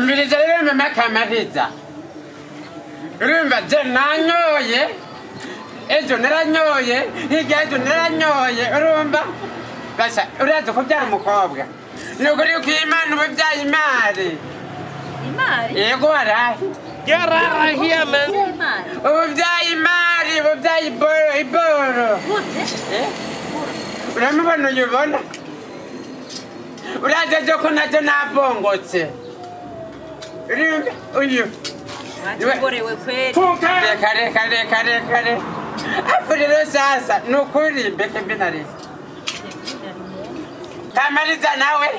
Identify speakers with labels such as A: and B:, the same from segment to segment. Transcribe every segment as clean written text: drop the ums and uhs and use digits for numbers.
A: Umviriza rero mama Kamariza. Urumva je nanyoye. Ejo naranyoye, hirya ejo naranyoye, urumva? Basha, uraza kubyara umukobwa. Nukuri ko Imana ubibyaye imari.
B: Imari?
A: Yego warahe.
C: Get out of here, man.
A: Ubibyaye imari, ubibyaye iboro.
B: Gute?
A: Uramubona uyubona? Uraza ejo ko nacyo nabongotse. Urumva? Uyu.
B: Wagorewe kweli.
A: Reka reka reka reka reka. Afu rero sasa nukuri mbeke mbinarize. Kamariza nawe?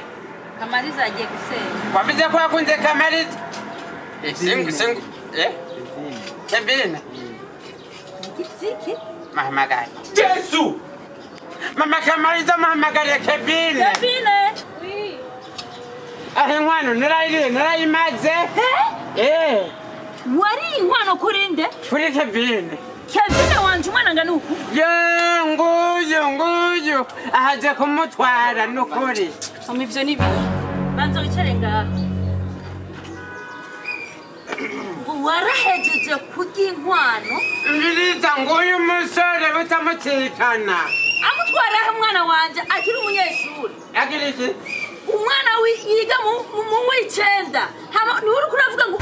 B: Kamariza agiye gusenga.
A: Wavuze ko wakunze Kamariza? Singu singu. Eh? Kevin.
B: Igitsiki?
A: Muhamagare.
C: Yesu!
A: Mama Kamariza muhamagare Kevin.
B: Kevin.
D: Oui.
A: Ahe nkwano narayiriye narayimaze. Eh?
B: Wari inkwano kuri nde?
A: Kuri Kevin.
B: Kevin wanje umwana ngana uku?
A: Yo nguyu nguyu ahaje kumutwara nukuri.
D: Mama ivyo ni bibi.
B: Banza wicare ngaha. Warahejeje kurya inkwano?
A: Mbiriza nguyu musore butamucikana.
B: Amutwara he umwana wanje akiri umunyeshuri?
A: Akiri iki?
B: Umwana yiga mu w'icenda. Hama ni uri kuravuga ngo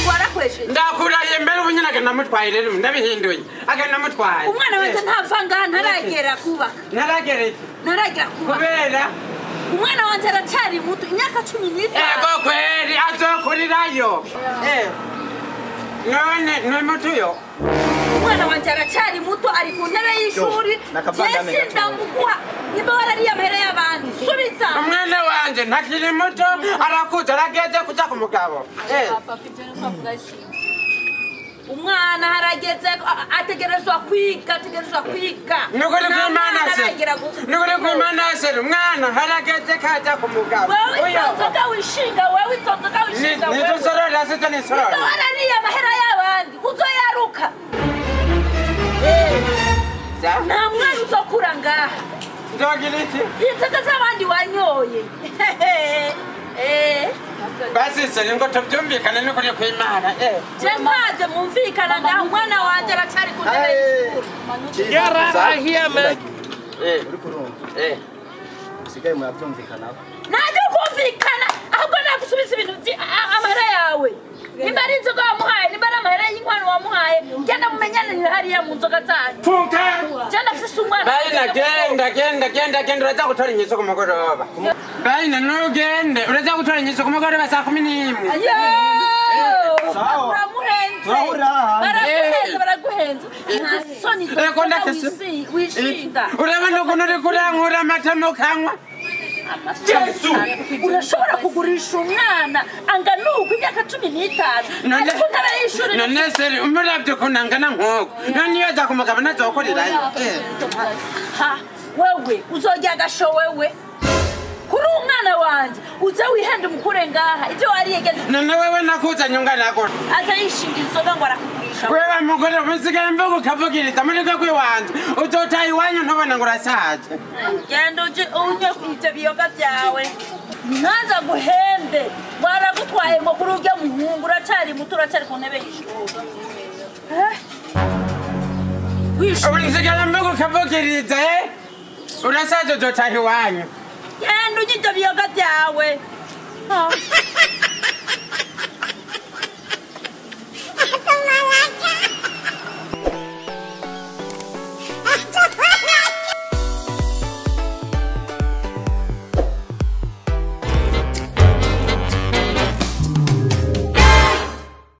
B: warakwesheje.
A: Ndakuraye mbere ubu nyine akanamutwaye rero ndabihinduye. Akanamutwaye.
B: Umwana wanje ntava ngaha ntaragera kubaka.
A: Ntaragera iki?
B: Ntaragera kubaka.
A: Kubera
B: umwana wanje aracari muto imyaka 15.
A: Ego kweri azokurirayo. None ni mutuyo.
B: Umwana wanje aracari muto ari ku ntebe y'ishuri. Jesi ndamuguha nimba warariye amahera y'abandi. Subiza.
A: Umwana wanje ntakiri muto arakuze arageze kuja ku mugabo.
D: Papa ibyo ni kwavuga si.
B: Umwana harageze ategerezwa kwiga ategerezwa kwiga.
A: Nukuri kw'Imana se. Nukuri kw'Imana se umwana harageze kaja ku mugabo.
B: Wewe itonzoka wishinga wewe itonzoka wishinga wewe.
A: Nizosorora se nisorora.
B: Warariye amahera y'abandi uzoyaruka. Nta mwana uzokura ngaha.
A: Nzogira iki?
B: Inzoga z'abandi wanyoye.
A: Basi se ngo tubyumvikane n'ukuri kw'Imana.
B: Je mpaze mumvikana ngaha umwana wanje aracari ku ntebe y'ishuri.
C: Get out of here, man.
E: Uri kurumva? Usigaye murabyumvikanaho.
B: Ntajya kumvikana ahubwo nagusubiza ibintu amahera yawe. Nimba ari inzoga wamuhaye, nimba ari amahera y'inkwano wamuhaye, genda mumenyanire hariya mu nzoga zanyu.
A: Funka!
B: Genda mfise umwana.
A: Bayina genda genda genda genda uraza gutora inyiso ku mugoroba. Bayina nugende uraza gutora inyiso ku mugoroba saa 11.
E: Sawa.
B: Uramuhenze. Baraguhenze baraguhenze. Nta soni wishinga.
A: Urabona ukuntu uri kurankura amata mukanywa.
C: Yesu!
B: Urashobora kugurisha umwana angana uku imyaka 15 ariko ntebe y'ishuri.
A: None se umuravye ukuntu angana nk'uko none iyo aza ku mugabo ntazokorerayo.
B: Ha wewe uzorya agasho wewe kuri umwana wanje uze wihende umukure ngaha ivyo wariye genda.
A: None wewe nakuzanye ungana gute?
B: Aza yishinga inzoga ngo arakugurisha.
A: Wewe mugore usigaye mvuga ukavugiriza muri rwo rw'iwanje uzotaha iwanyu ntubona ngo urasaje.
B: Genda uje unywe ivyo biyoga vyawe. Ntanza guhende baragutwaye ngo kuri urya muhungu uracari muto uracari ku ntebe y'ishuri.
A: Usigaye mvuga ukavugiriza urasaje uzotaha iwanyu.
B: Genda unywe ivyo biyoga vyawe.